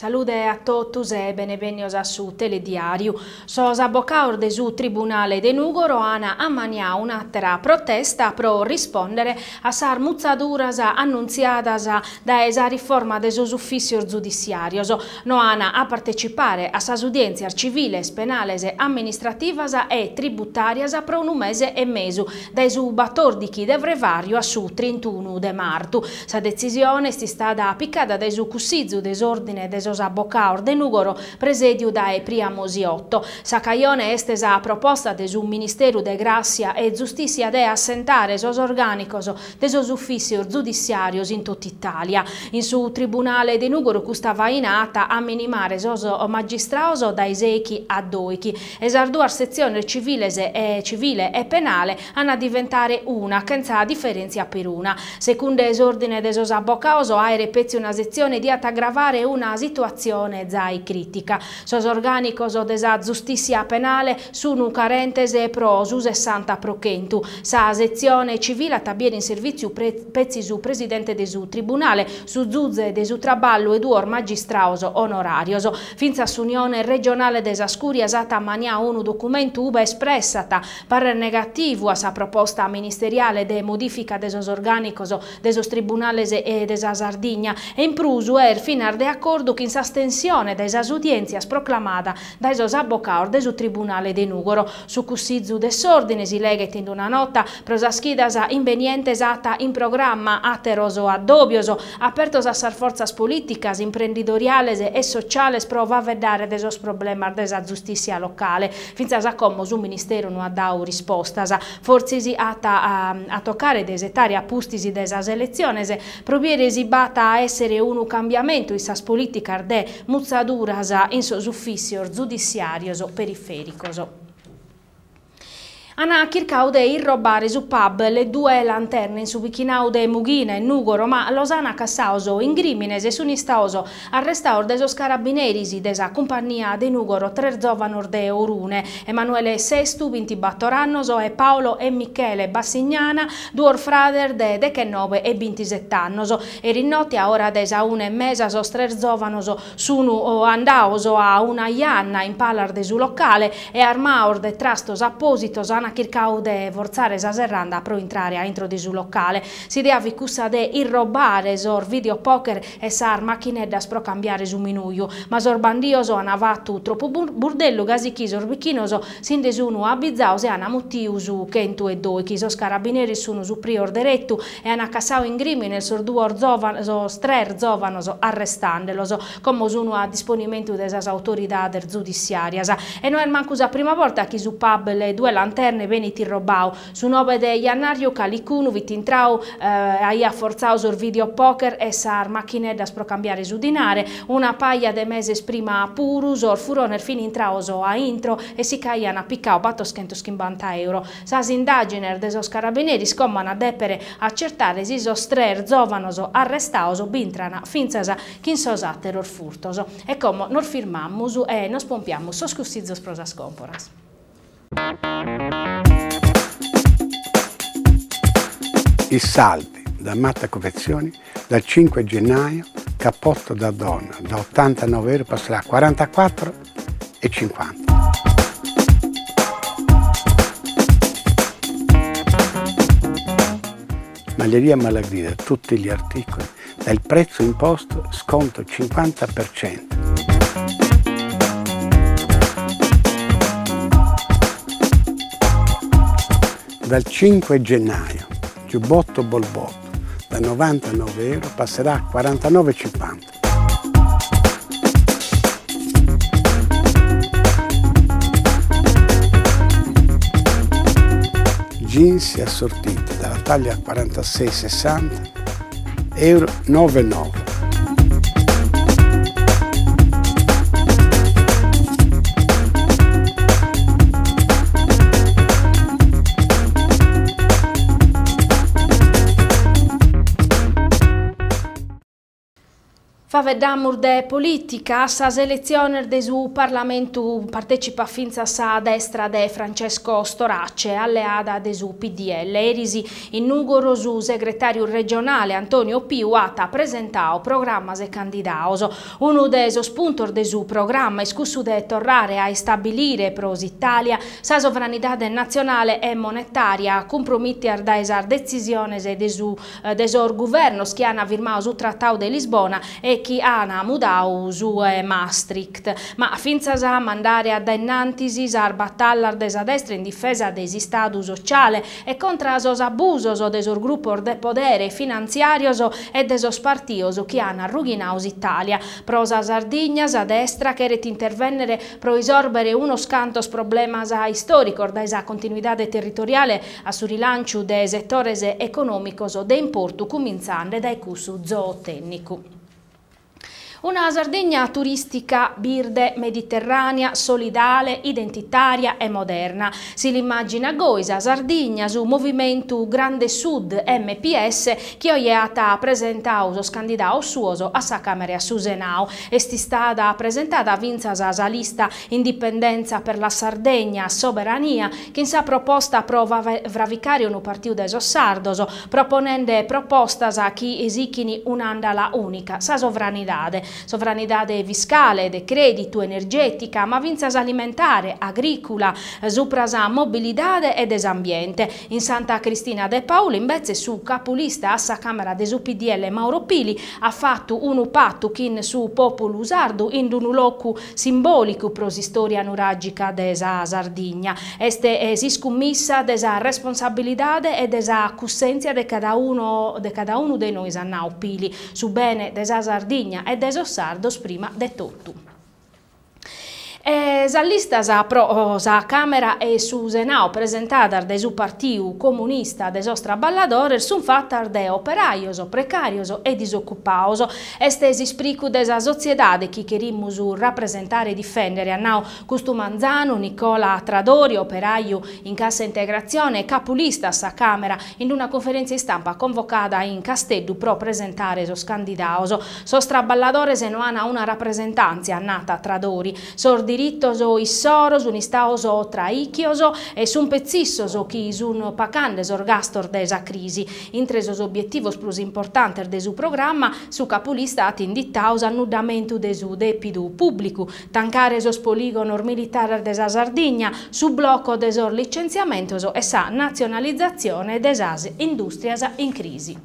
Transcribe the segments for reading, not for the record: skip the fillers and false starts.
Salude a totus e benevènnios a su Telediàriu. Sos abocados de su Tribunale de Nùgoro an ammaniadu un'àtera protesta pro rispòndere a sas mutzaduras annuntziadas dae sa riforma de sos ufìssios zudissiàrios. No an a partecipare a sas udièntzias civiles, penales, amministrativas e tributàrias pro unu mese e mesu, dae su batòrdichi de frevàriu a su trintunu de martu. Sa detzisione est istada picada dae su Cussizu de s'Òrdine de sos Abocados de Nùgoro, presèdiu dae Priamo Siotto. Sa cajone est sa proposta de su Ministeru de Gràssia e Zustìssia de assentare sos orgànicos de sos ufìssios zudissiàrios in totu Itàlia. In su Tribunale de Nùgoro custa faina at a minimare sos magistrados dae sèichi a dòichi e sas duas setziones civiles e civile e penale an a diventare una, chentza diferèntzia peruna. Secunde s'òrdine de sos abocados, àere petzi una setzione diat agravare una situatzione zai crìtica. Sos orgànicos de sa zustìssia penale sunu carentes pro su 60%. Sa setzione civile at a bìere in servìtziu petzi su presidente de su tribunale, su zuze de su traballu e duos magistrados onoràrios. Fintzas s'Unione Regionale de sas Cùrias at ammaniadu unu documentu ube espressat parrer negativu a sa proposta ministeriale de modìfica de sos orgànicos de sos tribunales de sa Sardigna e in prus est finas de acordu chin s'astensione dae sas udièntzias proclamada dae sos abocados de su Tribunale de Nùgoro. Su Cussizu de s'Òrdine, si leghet in una nota, pro sas chidas imbenientes at in programma àteros addòbios apertos a sas fortzas polìticas, imprendidoriales e sociales pro faeddare de sos problemas de sa zustìssia locale. Fintzas a como su Ministeru no at dadu rispostas. Fortzis at a tocare de isetare a pustis de sas eletziones pro bìdere si b'at a èssere unu cambiamentu in sas polìticas de mutzaduras in sos ufìssios zudissiàrios perifèricos. An chircadu de irrobare su pub Le Due Lanterne in su bichinadu de Mughina in Nùgoro, ma los an cassados ingrìmines e sun istados arrestados dae sos carabineris de sa cumpannia de Nùgoro tres zòvanos de Orune, Emanuele Sestu, bintibator annos, e Paolo e Michele Bassignana, duos frades de dechenobe e bintiset'annos. Eris note a ora de sa una e mesa sos tres zòvanos Sunu andados a una janna in palas de su locale e armados de trastos apòsitos an chircadu de fortzare sa serranda pro intrare a intro de su locale. S'idea fit cussa de irrobare sos videopoker e sas machineddas pro cambiare su minuju, ma sos bandios an fatu tropu burdellu gasi chi sos bichinos si nde sunu abizados e an mutiu su chentuedoichi. Sos carabineris sunu suprios deretu e an cassadu in grìmines sos duos sos tres zòvanos arrestandelos. Como sunu a disponimentu de sas autoridades zudissiàrias. E no est mancu sa prima borta chi su pub Le Due Lanterne benit irrobadu. Su nobe de jannàriu calicunu fit intradu e aiat fortzadu sos videopoker e sas machineddas pro cambiare su dinare. Una paja de meses prima puru sos furones fin intrados a intro e si ch'aian picadu battoschentoschimbanta euro. Sas indàgines de sos carabineris como an a dèpere acertare si sos tres zòvanos arrestados b'intran fintzas chin sos àteros furtos. E como nos firmamus e nos pompiamus sos cussizos pro sas còmporas. I saldi da Matta Confezioni dal 5 gennaio cappotto da donna da 89 euro passerà a 44,50. Maglieria Malagrida, tutti gli articoli dal prezzo imposto sconto 50%. Dal 5 gennaio giubbotto Bolbotto da 99 euro passerà a 49,50. Jeans assortiti dalla taglia 46-60 euro 9,9. Faveddamus de polìtica, a sas eletziones de su Parlamentu partècipat fintzas sa destra de Francesco Storace, alleada de su PDL. Eris in Nùgoro su segretàriu regionale Antonio Piu at presentadu programmas e candidados. Unu de sos puntos de su programma est cussu de torrare a istabilire pro s'Itàlia sa sovranidade natzionale e monetària cumpromìtias dae sas detzisiones de su de sos guvernos chi an firmadu su Tratadu de Lisbona e chi an mudadu su 'e Maastricht, ma fintzas a mandare a dae innantis sas batallas de sa destra in difesa de s'istadu sociale e contra sos abusos de sos grupos de podere finantziàrios e de sos partidos chi an arrughinadu s'Itàlia. Pro sa Sardigna sa destra cheret intervènnere pro isòrbere unos cantos problemas istòricos dae sa continuidade territoriale a su rilànciu de setores econòmicos de importu cumintzande dae cussu zootènnicu. Una Sardigna turìstica birde, mediterrànea, solidale, identitària e moderna. Si l'immàginat goi sa Sardigna, su movimentu Grande Sud, MPS, chi oje at presentadu sos candidados suos a sa Càmera e a su Senadu. Est istada presentada fintzas sa lista Indipendenza per la Sardegna, Soberania, chin sa proposta pro fravicare unu partiu de sos sardos, proponende propostas chi sichin un'àndala ùnica, sa sovranidade. Sovranidade fiscale, de crèditu, energètica, ma fintzas alimentare, agrìcula, supra sa mobilidade e de s'ambiente. In Santa Cristina de Paule, imbetzes, su capulista a sa Càmera de su PDL Mauro Pili at fatu unu patu chin su pòpulu sardu in unu locu simbòlicu pro s'istòria nuràgica de sa Sardigna. Est s'iscummissa de sa responsabilidade e de sa cussèntzia de cada unu de cada unu de nois at nau Pili, su bene de sa Sardigna e de sos sardos prima de totu. E sas listas pro sa Càmera e su Senau presentadas dae su Partiu Comunista de sos Traballadores sunt fatas de operajos, precàrios e disocupados. Est s'ispricu de sa sotziedade chi cherimus rapresentare e difèndere, at nau custu manzanu Nicola Tradori, operaju in cassa integratzione e capulista a sa Càmera, in una cunferèntzia istampa convocada in Casteddu pro presentare sos candidados. Sos traballadores no an una rapresentàntzia, nat Tradori. Sos diritos issoro sun istados traìchios e sun petzi issos chi sun pacande sos gastos de sa crisi. Intre sos obietivos prus importantes de su programma, su capulista at inditadu s'annuddamentu de su dèpidu pùblicu, tancare sos polìgonos militares de sa Sardigna, su bloco de sos licentziamentos e sa natzionalizatzione de sas indùstrias in crisi.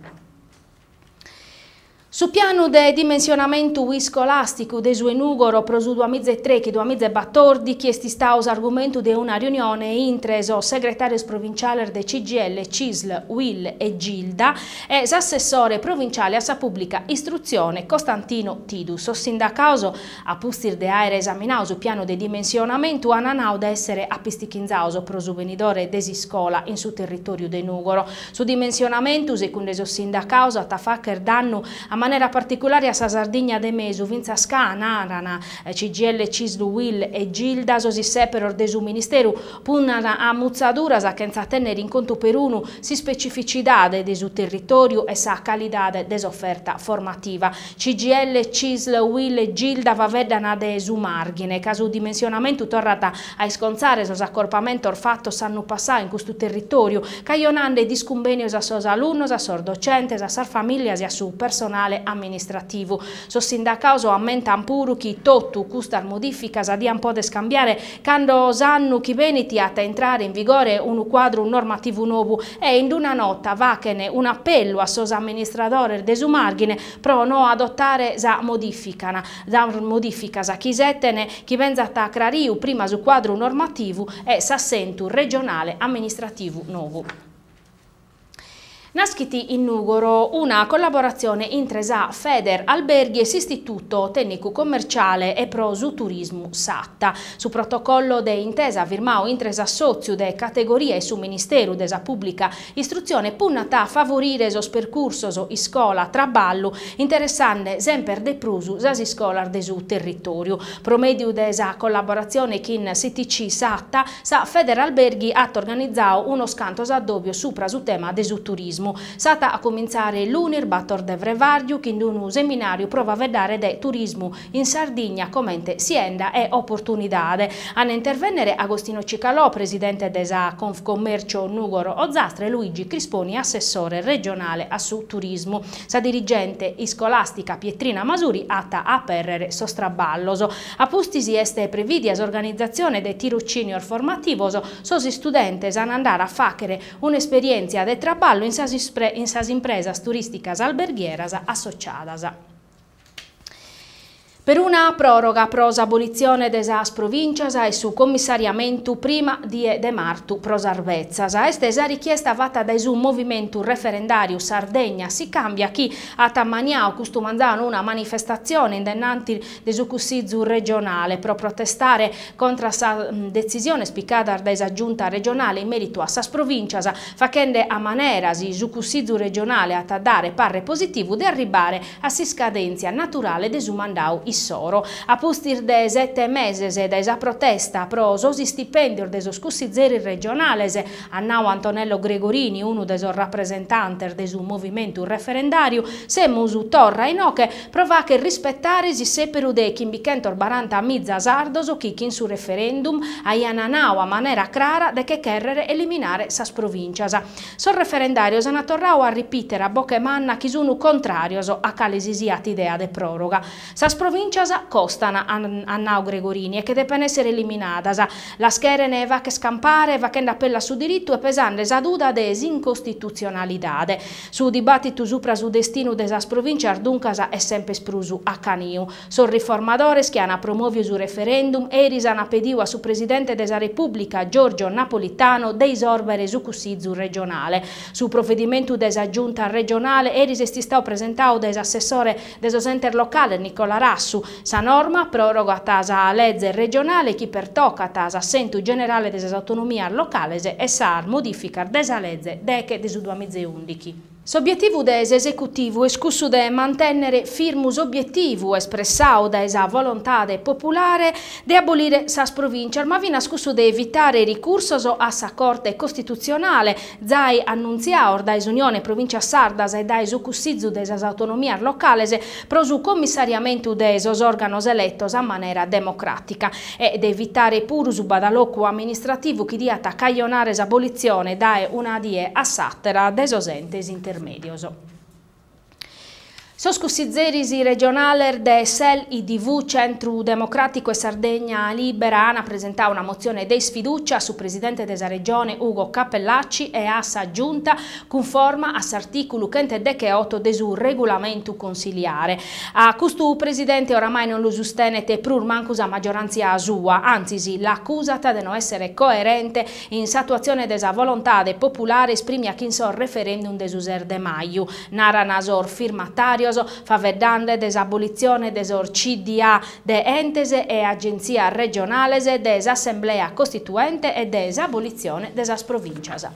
Su pianu de dimensionamentu iscolàsticu de su 'e Nùgoro pro su duamiza e trèichi duamiza e batòrdichi est istadu s'argumentu de una riunione intre sos segretàrios provinciales de CGIL, Cisl, Uil e Gilda e s'assessore provinciale a sa pùblica istrutzione Costantino Tidu. Sos sindacados, a pustis de àere esaminadu su pianu de dimensionamentu, ant nadu de èssere apistichinzados pro su benidore de s'iscola in su territòriu de Nùgoro. Su dimensionamentu, segunde sos sindacados, at a fàghere dannu a manera particulare a sa Sardigna de mesu, fintzas ca, naran CGIL, Cisl, Uil e Gilda, sos issèperos de su Ministeru punnan a mutzaduras chentza tènnere in contu perunu s'ispecificidade de su territòriu e sa calidade de s'oferta formativa. CGIL, Cisl, Uil e Gilda faeddan de su màrghine, ca su dimensionamentu torrat a iscontzare sos acorpamentos fatos s'annu passadu in custu territòriu, cajonande discumbènios a sos alunnos, a sos docentes, a sas famìlias e a su personale amministrativu. Sos sindacados ammentan puru chi totu custas modìficas diant poder cambiare cando s'annu chi benit at a intrare in vigore unu cuadru normativu nou e in una nota faghen un'apellu a sos amministradores de su Màrghine pro no adotare sa modìfica, sas modìficas chi iseten chi benzat crariu prima su cuadru normativu e s'assentu regionale amministrativu nou. Naschit in Nùgoro una collaboratzione intre sa Feder Alberghi e s'Istituto Tècnicu Commerciale e pro su Turismu Satta. Su protocollo de intesa firmadu intre s'assòtziu de categoria e su Ministeru de sa Pùblica Istrutzione punnat a favorire sos percursos iscola-traballu, interessende semper de prus sas iscolas de su territòriu. Pro mèdiu de sa collaboratzione chin s'ITC Satta, sa Federalberghi at organizadu unos cantos addòbios supra su tema de su turismu. turismu. S'at a cumintzare lunis bator de frevàrgiu chin unu seminàriu pro faeddare de turismu in Sardigna comente sienda e oportunidade. An a intervènnere Agostino Cicalò, presidente de sa Confcommercio Nùgoro Ozastra e Luigi Crisponi, assessore regionale a su turismu. Sa dirigente iscolàstica Pietrina Masuri at a apèrrere sos traballos. A pustis est prevìdia s'organizatzione de tirocìnios formativos, sos istudentes an a andare a fàghere un'esperièntzia de traballu in sas impresas turìsticas alberghieras associadas. Peruna pròroga pro s'abolitzione de sas provìntzias e su commissariamentu prima die de martu pro sas betzas. Est sa richiesta fata dae su movimentu referendàriu Sardegna si cambia chi at ammaniadu custu manzanu una manifestatzione in denanti de su Cussizu regionale pro protestare contra sas detzisiones picadas dae sa Giunta regionale in mèritu a sas provìntzias, faghende a manera, si su Cussizu regionale at a dare parre positivu, de arribbare a s'iscadèntzia naturale de su mandadu issoro. A pustis de sete meses dae sa protesta pro sos istipèndios de sos cussizeris regionales, at nadu Antonello Gregorini, unu de sos rapresentantes de su movimentu referendàriu, semus torra inoche pro fagher rispetare s'issèperu de chimbichentosbarantamiza sardos chi chin su referendum aian nadu a manera crara de che chèrrere eliminare sas provìntzias. Sos referendàrios an torradu a ripìtere a boche manna chi sun contràrios a cale si siat idea de pròroga. Sas provìntzias costan, at nadu Gregorini, e che depen èssere eliminadas. Las cheren fagher campare faghende apellu a su diritu e pesende sa duda de s'incostitutzionalidade. Su dibàtitu supra su destinu de sas provìntzias duncas est semper prus acaniu. Sos riformadores chi an promòviu su referendum eris an pediu a su presidente de sa Repùblica, Giorgio Napolitano, de isòrbere su Cussizu regionale. Su provedimentu de sa Giunta regionale eris est istadu presentadu dae s'assessore de sos entes locales Nicola Rassu. Sa norma pròrogat sa leze regionale chi pertocat s'assentu generale de sas autonomias locales e sas modìficas de sa leze deche de su duamizaeùndichi. S'obietivu de s'esecutivu est cussu de mantènnere firmu s'obietivu espressadu dae sa volontade populare de abolire sas provìntzias, ma finas cussu de evitare ricursos a sa Corte Costitutzionale, zai annuntziados dae s'Unione Provìntzias Sardas e dae su Cussizu de sas Autonomias Locales pro su commissariamentu de sos òrganos eletos a manera democràtica e de evitare puru su badalocu amministrativu chi diat cajonare s'abolitzione dae una die a s'àtera de sos entes intermèdios. Sos cussizeris regionales de Sel Idv, Centru Democràticu e Sardegna Libera an presentadu una motzione de isfidùcia a su presidente de sa Regione Ugo Cappellacci e a sa Giunta cunforma a s'artìculu chentedecheoto de su regulamentu consiliare. A custu presidente oramai non lu sustenet prus mancu sa maggioràntzia sua, antzis l'acusat de no èssere coerente in s'atuatzione de sa volontade populare esprìmia chin sos referendum de su ses de maju, naran sos firmatàrios, faeddande de s'abolitzione de sos CDA de entes e agentzias regionales, de s'Assemblea Costituente e de s'abolitzione de sas provìntzias.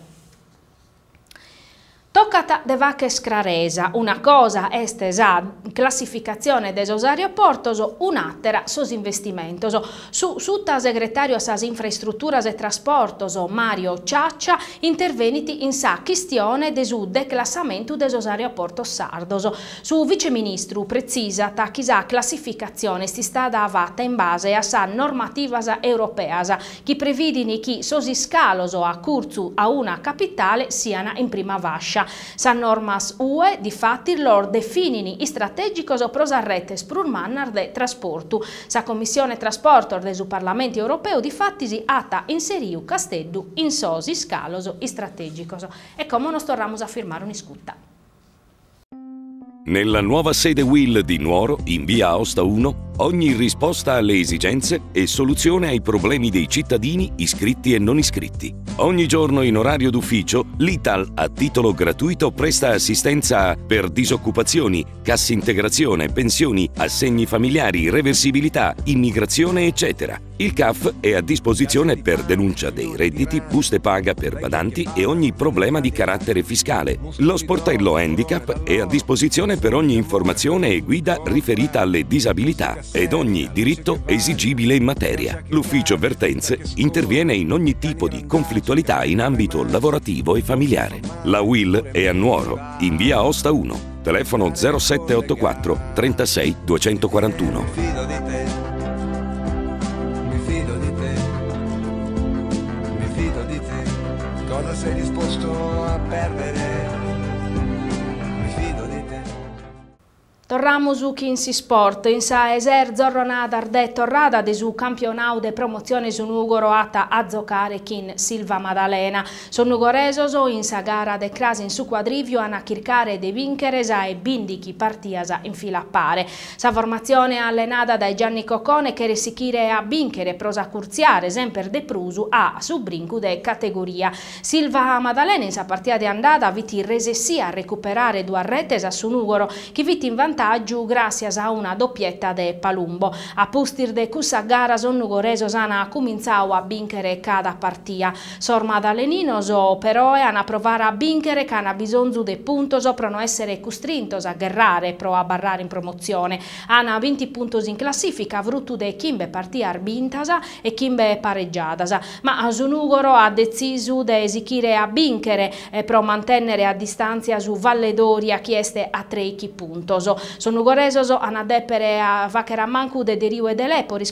Tocat de fagher craresa, una cosa est sa classificatzione de sos aeroportos, un'àtera sos investimentos. Su sutasegretàriu a sas Infraestruturas e Trasportos, Mario Ciaccia, intervenit in sa chistione de su declassamentu de sos aeroportos sardos. Su viceministru pretzisat chi sa classificatzione est istada fata in base a sas normativas europeas, chi previdin chi sos iscalos a curtzu a una capitale sian in prima fascia. Sas normas UE, difatis, los definin istratègicos pro sas retes prus mannas de trasportu. Sa Commissione Trasportos de su Parlamentu Europeu, difatis, at inseriu Casteddu in sos iscalos istratègicos. E como nos torramus a firmare un'iscuta. Nella nuova sede Will di Nuoro, in via Aosta 1, ogni risposta alle esigenze e soluzione ai problemi dei cittadini iscritti e non iscritti. Ogni giorno in orario d'ufficio, l'Ital a titolo gratuito presta assistenza per disoccupazioni, cassa integrazione, pensioni, assegni familiari, reversibilità, immigrazione, eccetera. Il CAF è a disposizione per denuncia dei redditi, buste paga per badanti e ogni problema di carattere fiscale. Lo sportello Handicap è a disposizione per ogni informazione e guida riferita alle disabilità. ed ogni diritto esigibile in materia. L'ufficio vertenze interviene in ogni tipo di conflittualità in ambito lavorativo e familiare. La UIL è a Nuoro, in via Aosta 1, telefono 0784 36 241. Mi fido di te, mi fido di te, mi fido di te, cosa sei disposto a perdere? Mi fido di te. Torramus chin s'isport. In sa 'e ses zorronadas de torrada de su campionau de promotzione su Nùgoro at a zocare chin S'Ilvamaddalena. Sos nugoresos in sa gara de cras in su cuadrìviu an a chircare de bìnchere sa 'e bìndichi partias in fila a pare. Sa formatzione allenada dae Gianni Cocone cheret sichire a bìnchere pro s'acurtziare semper de prus a su brincu de categoria. S'Ilvamaddalena in sa partia de andada fit resessia a recuperare duas retes a su Nùgoro, chi fit in vantàgiu gràssias a una dopieta de Palumbo. A pustis de cussa gara sos nugoresos an cumintzadu a bìnchere cada partia. Sos madaleninos peroe an a provare a bìnchere ca an bisonzu de puntos pro no èssere custrintos a gherrare pro abarrare in promotzione. An binti puntos in classìfica, frutu de chimbe partias bintas e chimbe paregiadas. Ma su Nùgoro at detzisu de sichire a bìnchere pro mantènnere a distàntzia su Valledoria chi est a trèichi puntos. Sos nugoresos an a dèpere fàghere a mancu de Deriu e de Lepori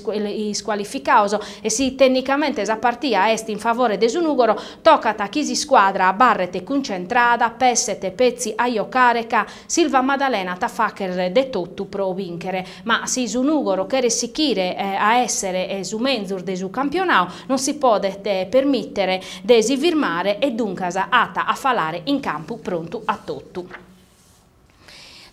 iscualificados e si tènnicamente sa partia est in favore de su Nùgoro tocat chi s'iscuadra abarret cuncentrada, pesset petzi a jocare ca S'Ilvamaddalena at a fàghere de totu pro bìnchere, ma si su Nùgoro cheret sichire a èssere su menzus de su campionadu non si podet permìtere de si firmare e duncas at a falare in campu prontu a totu.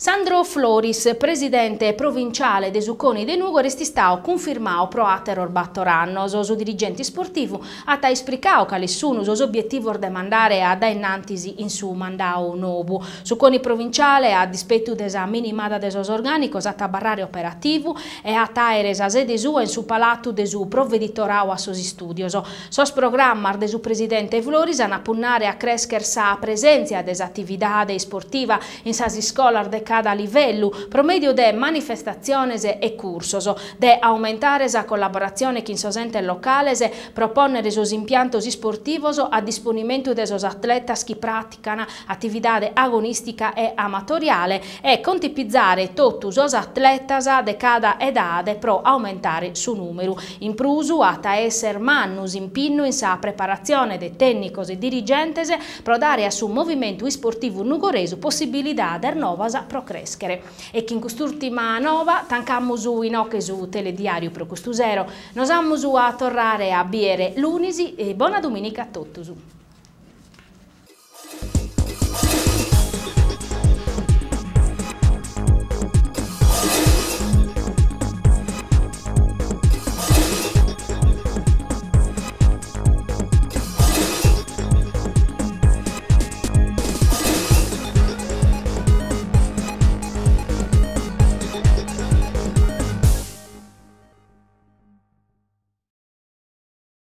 Sandro Floris, presidente provinciale de su Coni de Nùgoro, est istadu cunfirmadu pro àteros bator annos. Su dirigente isportivu at ispricadu cales sunt sos obietivos de mandare a dae in antis in su mandadu nou. Su Coni provinciale, a dispetu de sa minimada de sos orgànicos, at a abarrare operativu e at a àere sa sede sua in su Palatu de su Proveditoradu a sos Istùdios. Sos programmas de su presidente Floris an a punnare a crèschere sa presèntzia de s'atividade isportiva in sas iscolas de cada livellu pro mèdiu de manifestatziones e cursos, de aumentare sa collaboratzione chin sos entes locales pro pònnere sos impiantos isportivos a disponimentu de sos atletas chi pràtican atividade agonìstica e amatoriale e contipizare totu sos atletas de cada edade pro aumentare su nùmeru. In prus at a èssere mannu s'impinnu in sa preparatzione de tènnicos e dirigentes pro dare a su movimentu isportivu nugoresu possibilidades novas pro crèschere. E chin cust'ùrtima nova tancamus inoche su telediàriu pro custu sero. Nos amus a torrare a bìere lunis e bona dumìnica a totus.